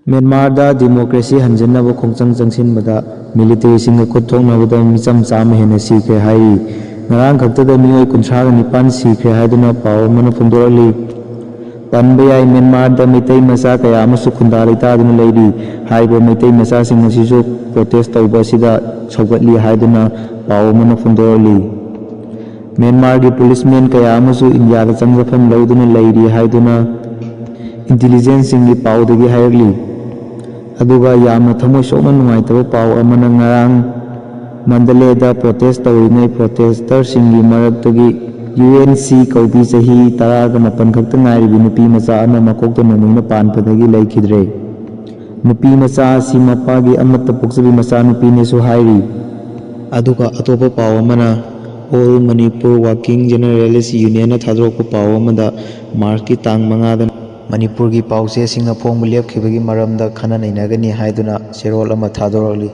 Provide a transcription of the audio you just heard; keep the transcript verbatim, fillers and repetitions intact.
ꯃ꯭ꯌꯥꯟꯃꯥꯔꯗ democracy ꯍꯟꯖꯤꯟꯅꯕ ꯈꯣꯡꯆꯪ ꯆꯪꯁꯤꯟꯕꯗ ꯃꯤꯂꯤꯇꯔꯤꯁꯤꯡꯒ ꯈꯨꯠ ꯊꯣꯛꯅꯕꯗ ꯃꯤꯆꯝ ꯆꯥꯝꯃ ꯍꯦꯟꯅ ꯁꯤꯈ꯭ꯔꯦ ꯍꯥꯏꯔꯤ꯫ ꯉꯔꯥꯡ ꯈꯛꯇꯗ ꯃꯤꯑꯣꯏ ꯀꯨꯟꯊ꯭ꯔꯥꯒ ꯅꯤꯄꯥꯟ ꯁꯤꯈ꯭ꯔꯦ ꯍꯥꯏꯗꯨꯅ ꯄꯥꯎ ꯑꯃꯅ ꯐꯣꯡꯗꯣꯔꯛꯂꯤ꯫ ꯄꯟꯕ ꯌꯥꯏ, ꯃ꯭ꯌꯥꯟꯃꯥꯔꯗ ꯃꯩꯇꯩ ꯃꯆꯥ ꯀꯌꯥ ꯑꯃꯁꯨ ꯈꯨꯟꯗꯥ ꯂꯩꯇꯥꯗꯨꯅ ꯂꯩꯔꯤ꯫ ꯍꯥꯏꯔꯤꯕ ꯃꯩꯇꯩ ꯃꯆꯥꯁꯤꯡ ꯑꯁꯤꯁꯨ ꯄ꯭ꯔꯣꯇꯦꯁ ꯇꯧꯕ ꯑꯁꯤꯗ ꯁꯧꯒꯠꯂꯤ ꯍꯥꯏꯗꯨꯅ ꯄꯥꯎ ꯑꯃꯅ ꯐꯣꯡꯗꯣꯔꯛꯂꯤ꯫ ꯃ꯭ꯌꯥꯟꯃꯥꯔꯒꯤ ꯄꯨꯂꯤꯁꯃꯦꯟ ꯀꯌꯥ ꯑꯃꯁꯨ ꯏꯟꯗꯤꯌꯥꯗ ꯆꯪꯖꯐꯝ ꯂꯧꯗꯨꯅ ꯂꯩꯔꯤ ꯍꯥꯏꯗꯨꯅ ꯏꯟꯇꯤꯂꯤꯖꯦꯟꯁꯁꯤꯡꯒꯤ ꯄꯥꯎꯗꯒꯤ ꯍꯥꯏꯔꯛꯂꯤ꯫ ꯑꯗꯨꯒ ꯌꯥꯝꯅ ꯊꯃꯣꯏ ꯁꯣꯛꯅ ꯅꯨꯡꯉꯥꯏꯇꯕ ꯄꯥꯎ ꯑꯃꯅ ꯉꯔꯥꯡ ꯃꯟꯗꯂꯦꯗ ꯄ꯭ꯔꯣꯇꯦꯁ ꯇꯧꯔꯤꯉꯩ ꯄ꯭ꯔꯣꯇꯦꯁꯇꯔꯁꯤꯡꯒꯤ ꯃꯔꯛꯇꯒꯤ ꯌꯨ ꯑꯦꯟ ꯁꯤ ꯀꯧꯕꯤ ꯆꯍꯤ ꯇꯔꯥꯒ ꯃꯥꯄꯟ ꯈꯛꯇ ꯉꯥꯏꯔꯤꯕꯤ ꯅꯨꯄꯤ ꯃꯆꯥ ꯑꯃ ꯃꯀꯣꯛꯇ ꯅꯣꯡꯃꯩꯅ ꯄꯥꯟꯕꯗꯒꯤ ꯂꯩꯈꯤꯗ꯭ꯔꯦ꯫ ꯅꯨꯄꯤ ꯃꯆꯥ ꯑꯁꯤ ꯃꯄꯥꯒꯤ ꯑꯃꯠꯇ ꯄꯣꯛꯆꯕꯤ ꯃꯆꯥꯅꯨꯄꯤꯅꯦꯁꯨ ꯍꯥꯏꯔꯤ꯫ ꯑꯗꯨꯒ ꯑꯇꯣꯞꯄ ꯄꯥꯎ ꯑꯃꯅ All Manipur Working Journalists Unionꯅ ꯊꯥꯗꯣꯔꯛꯄ ꯄꯥꯎ ꯑꯃꯗ ꯃꯥꯔꯆꯀꯤ ꯇꯥꯡ ꯃꯉꯥꯗ ꯃꯅꯤꯄꯨꯔꯒꯤ ꯄꯥꯎꯆꯦꯁꯤꯡꯅ ꯐꯣꯡꯕ ꯂꯦꯞꯈꯤꯕꯒꯤ ꯃꯔꯝꯗ ꯈꯟꯅ ꯅꯩꯅꯒꯅꯤ ꯍꯥꯏꯗꯨꯅ ꯆꯦꯔꯣꯜ ꯑꯃ ꯊꯥꯗꯣꯔꯛꯂꯤ꯫